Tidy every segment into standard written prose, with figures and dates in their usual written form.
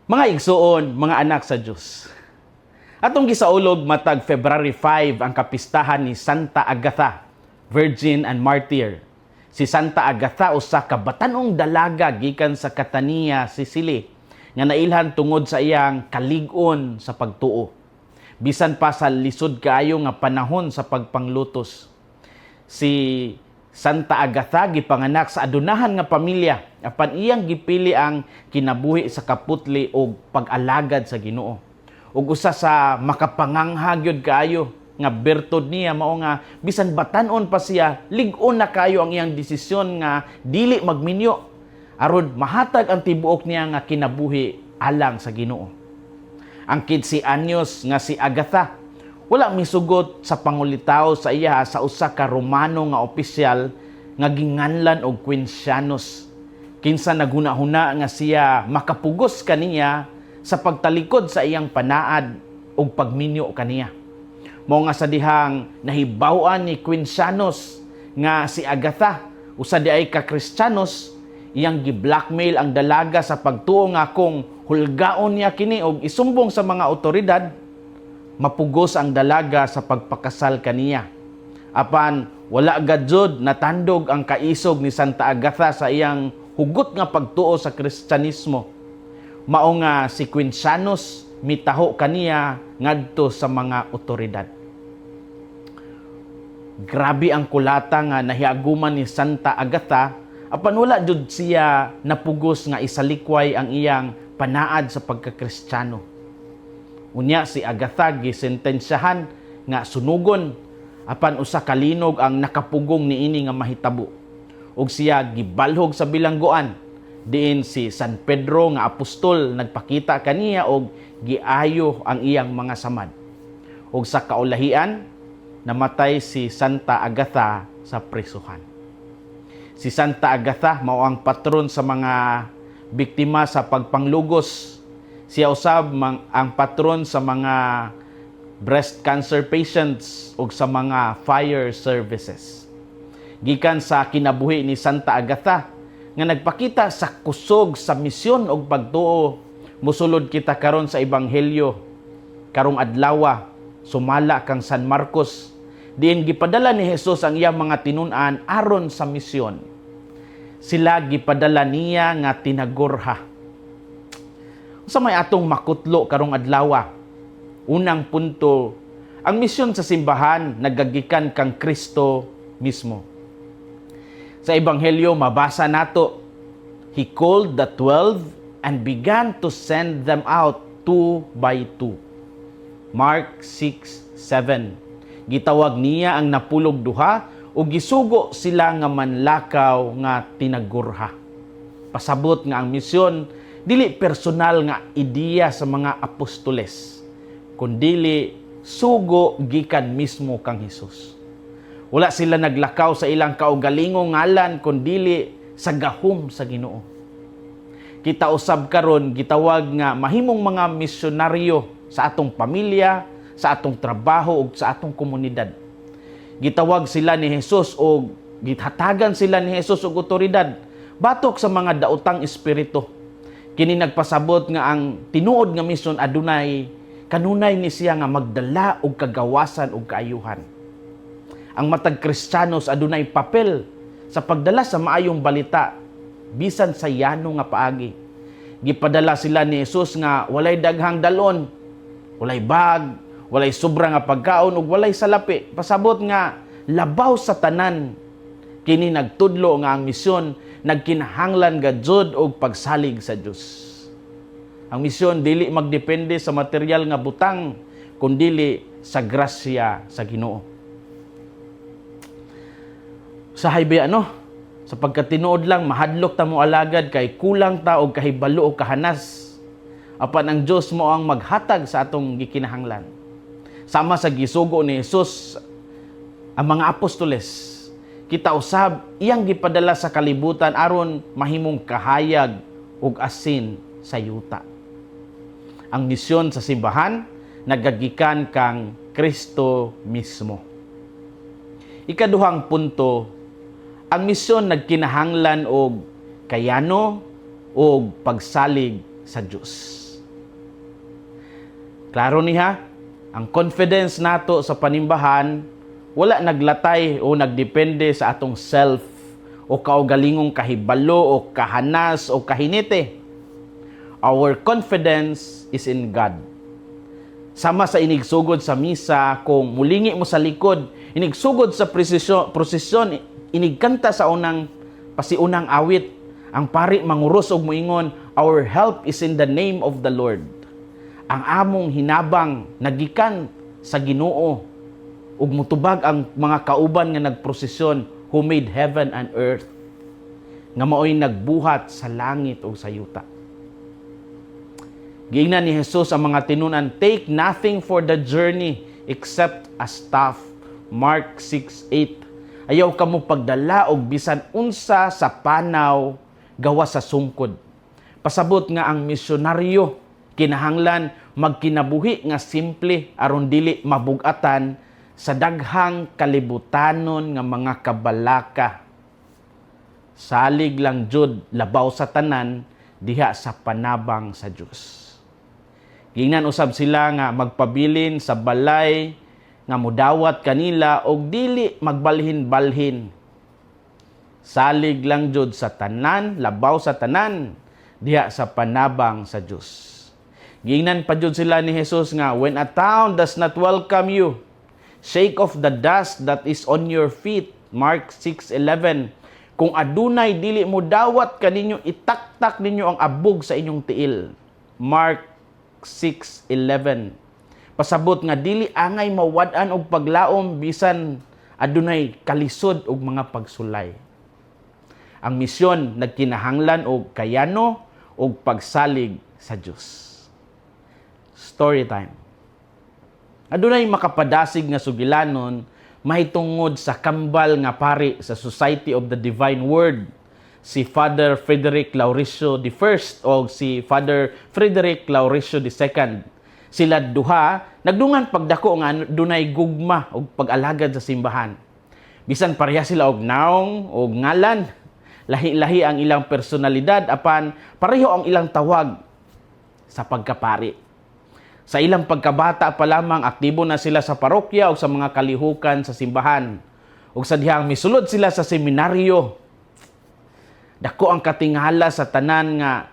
Mga igsuon, mga anak sa Dios. Atong gisaulog matag February 5 ang kapistahan ni Santa Agatha, Virgin and Martyr. Si Santa Agatha usa ka batan-ong dalaga gikan sa Catania, Sicily, nga nailhan tungod sa iyang kalig-on sa pagtuo, bisan pa sa lisod kaayo nga panahon sa pagpanglutos. Si Santa Agatha gipanganak sa adunahan nga pamilya, apan iyang gipili ang kinabuhi sa kaputli og pag-alagad sa Ginoo. Ug usa sa makapangangha gyud kaayo nga bertud niya mao nga bisan batan-on pa siya, lig-on na kaayo ang iyang desisyon nga dili magminyo aron mahatag ang tibuok niya nga kinabuhi alang sa Ginoo. Ang 15 anyos nga si Agatha wala misugot sa pangulitaw sa iya sa usa ka Romano nga opisyal nga ginganlan og Quincianus, kinsa naghuna-huna nga siya makapugos kaniya sa pagtalikod sa iyang panaad ug pagminyo kaniya. Mao nga sa dihang nahibaw-an ni Quincianus nga si Agatha usa diay ka Kristiyanos, iyang gi-blackmail ang dalaga sa pagtuo nga kung hulgaon niya kini og isumbong sa mga otoridad, mapugos ang dalaga sa pagpakasal kaniya. Apan wala gajud natandog ang kaisog ni Santa Agatha sa iyang hugot nga pagtuo sa Kristyanismo. Mao nga si Quincianus mitaho kaniya ngadto sa mga otoridad. Grabe ang kulata nga nahiaguman ni Santa Agatha, apan wala jud siya napugos nga isalikway ang iyang panaad sa pagkakristiyano. Unya si Agatha gisentensyahan nga sunugon, apan usa ka linog ang nakapugong niini nga mahitabo. Ug siya gibalhog sa bilangguan, diin si San Pedro nga apostol nagpakita kaniya og giayo ang iyang mga samad. Ug sa kaulahian, namatay si Santa Agatha sa prisuhan. Si Santa Agatha mao ang patron sa mga biktima sa pagpanglugos. Siya usab ang patron sa mga breast cancer patients ug sa mga fire services. Gikan sa kinabuhi ni Santa Agatha nga nagpakita sa kusog sa misyon ug pagtuo, musulod kita karon sa ebanghelyo karong adlawa sumala kang San Marcos, diin gipadala ni Jesus ang iyang mga tinun-an aron sa misyon. Sila gipadala niya nga tinagurha. Unsa may atong makutlo karong adlaw? Unang punto, ang misyon sa simbahan nagagikan kang Kristo mismo. Sa ebanghelyo mabasa nato, "He called the 12 and began to send them out two by two." Mark 6:7. Gitawag niya ang napulog duha ug gisugo sila nga manlakaw nga tinagurha. Pasabot nga ang misyon dili personal nga ideya sa mga apostoles, kundili sugo gikan mismo kang Hesus. Wala sila naglakaw sa ilang kaugalingong ngalan, kundili sa gahom sa Ginoo. Kita usab karon gitawag nga mahimong mga misyonaryo sa atong pamilya, sa atong trabaho ug sa atong komunidad. Gitawag sila ni Jesus og gihatagan sila ni Jesus og otoridad batok sa mga daotang espiritu. Kini nagpasabot nga ang tinuod nga misyon adunay kanunay ni siya nga magdala og kagawasan ug kaayuhan. Ang matag Kristiyanos adunay papel sa pagdala sa maayong balita bisan sa yano nga paagi. Gipadala sila ni Jesus nga walay daghang dalon, walay bag, walay sobra nga pagkaon ug walay salapi. Pasabot nga labaw sa tanan, kini nagtudlo nga ang misyon nagkinahanglan gajud og pagsalig sa Dios. Ang misyon dili magdepende sa material nga butang, kundili sa grasya sa Ginoo. Sa ba ano? Sa pagkatinuod lang, mahadlok ta mo alagad kay kulang ta og kahibalo o kahanas. Apan ang Dios mao ang maghatag sa atong gikinahanglan. Sama sa gisugo ni Jesus ang mga apostoles, kita usab iyang gipadala sa kalibutan aron mahimong kahayag ug asin sa yuta. Ang misyon sa simbahan nagagikan kang Kristo mismo. Ikaduhang punto, ang misyon nagkinahanglan og kayano og pagsalig sa Dios. Klaro ni ha, ang confidence nato sa panimbahan wala naglatay o nagdepende sa atong self o kaugalingong kahibalo o kahanas o kahinite. Our confidence is in God. Sama sa inigsugod sa misa, kung mulingi mo sa likod, inigsugod sa prosesyon, inigkanta sa unang pasiunang awit, ang pari manguros og moingon, "Our help is in the name of the Lord." Ang among hinabang nagikan sa Ginoo, ug mutubag ang mga kauban nga nagprosesyon, "who made heaven and earth," nga maoy nagbuhat sa langit ug sa yuta. Giingnan ni Jesus ang mga tinunan, "Take nothing for the journey except a staff." Mark 6:8. Ayaw kamo pagdala og bisan unsa sa panaw gawas sa sungkod. Pasabot nga ang misyonaryo kinahanglan magkinabuhi nga simple aron dili mabugatan sa daghang kalibutanon nga mga kabalaka. Salig lang jud labaw sa tanan diha sa panabang sa Dios. Giingnan usab sila nga magpabilin sa balay nga mudawat kanila og dili magbalhin-balhin. Salig lang jud sa tanan, labaw sa tanan diha sa panabang sa Dios. Giingnan pa jud sila ni Jesus nga, "When a town does not welcome you, shake off the dust that is on your feet." Mark 6:11. Kung adunay dili mo dawat kaninyo, itaktak ninyo ang abog sa inyong tiil. Mark 6:11. Pasabot nga dili angay mawad-an og paglaom bisan adunay kalisod og mga pagsulay. Ang misyon nagkinahanglan og kayano og pagsalig sa Dios. Story time. Adunay makapadasig nga sugilanon mahitungod sa kambal nga pari sa Society of the Divine Word, si Father Frederick Lauricio I o si Father Frederick Lauricio II. Sila duha nagdungan pagdako nga dunay gugma og pag-alagad sa simbahan. Bisan pareha sila og naong og ngalan, lahi-lahi ang ilang personalidad, apan pareho ang ilang tawag sa pagkapari. Sa ilang pagkabata pa lamang, aktibo na sila sa parokya o sa mga kalihukan sa simbahan. Ug sa dihang misulod sila sa seminaryo, dako ang katingala sa tanan nga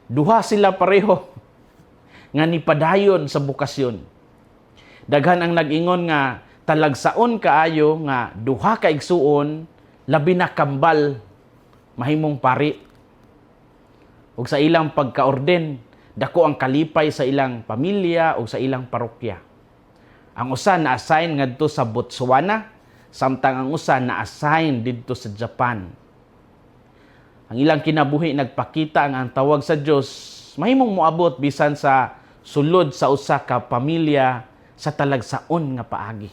duha sila pareho nga nipadayon sa bokasyon. Daghan ang nag-ingon nga talagsaon kaayo nga duha ka igsuon, labi na kambal, mahimong pari. Ug sa ilang pagkaorden, dako ang kalipay sa ilang pamilya o sa ilang parokya. Ang usa na-assign ngadto sa Botswana, samtang ang usa na-assign didto sa Japan. Ang ilang kinabuhi nagpakita nga ang tawag sa Dios mahimong moabot bisan sa sulod sa usa ka pamilya sa talagsaon nga paagi.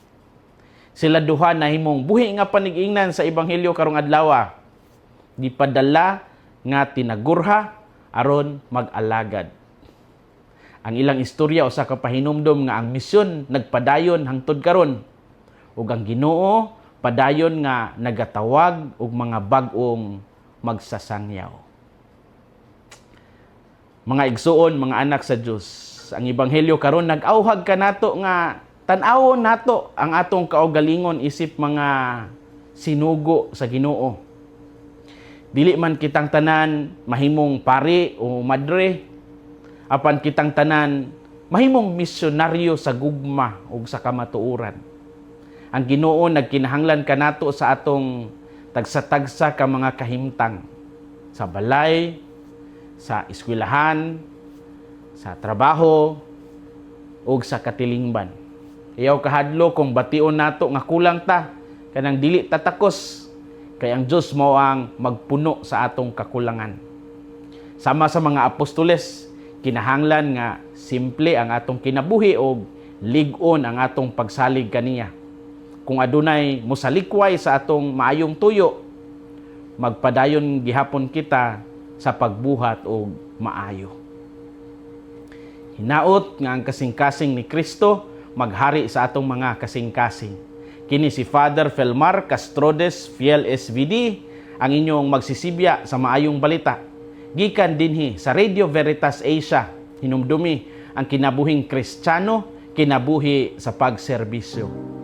Sila duha nahimong buhi nga panig-ingnan sa ebanghelyo karong adlaw. Gipadala nga tinagurha aron mag-alagad. Ang ilang istorya usa ka pahinumdom nga ang misyon nagpadayon hangtod karon ug ang Ginoo padayon nga nagatawag og mga bag-ong magsasangyaw. Mga igsuon, mga anak sa Dios, ang ebanghelyo karon nag-awhag kanato nga tan-awon nato ang atong kaugalingon isip mga sinugo sa Ginoo. Dili man kitang tanan mahimong pari o madre, apan kitang tanan mahimong misyonaryo sa gugma ug sa kamatuoran. Ang Ginoo nagkinahanglan kanato sa atong tagsa-tagsa ka mga kahimtang sa balay, sa eskwelahan, sa trabaho, ug sa katilingban. Ayaw kahadlok kung bation nato nga kulang ta, kanang dili ta takos, kay ang Dios mao ang magpuno sa atong kakulangan. Sama sa mga apostoles, kinahanglan nga simple ang atong kinabuhi og lig-on ang atong pagsalig kaniya. Kung adunay mosalikway sa atong maayong tuyo, magpadayon gihapon kita sa pagbuhat og maayo. Hinaot nga ang kasing-kasing ni Kristo maghari sa atong mga kasing-kasing. Kini si Father Felmar Castrodes, Fiel SVD, ang inyong magsisibya sa maayong balita. Gikan dinhi sa Radio Veritas Asia, hinumdumi Ang kinabuhing Kristiyano, kinabuhi sa pagserbisyo.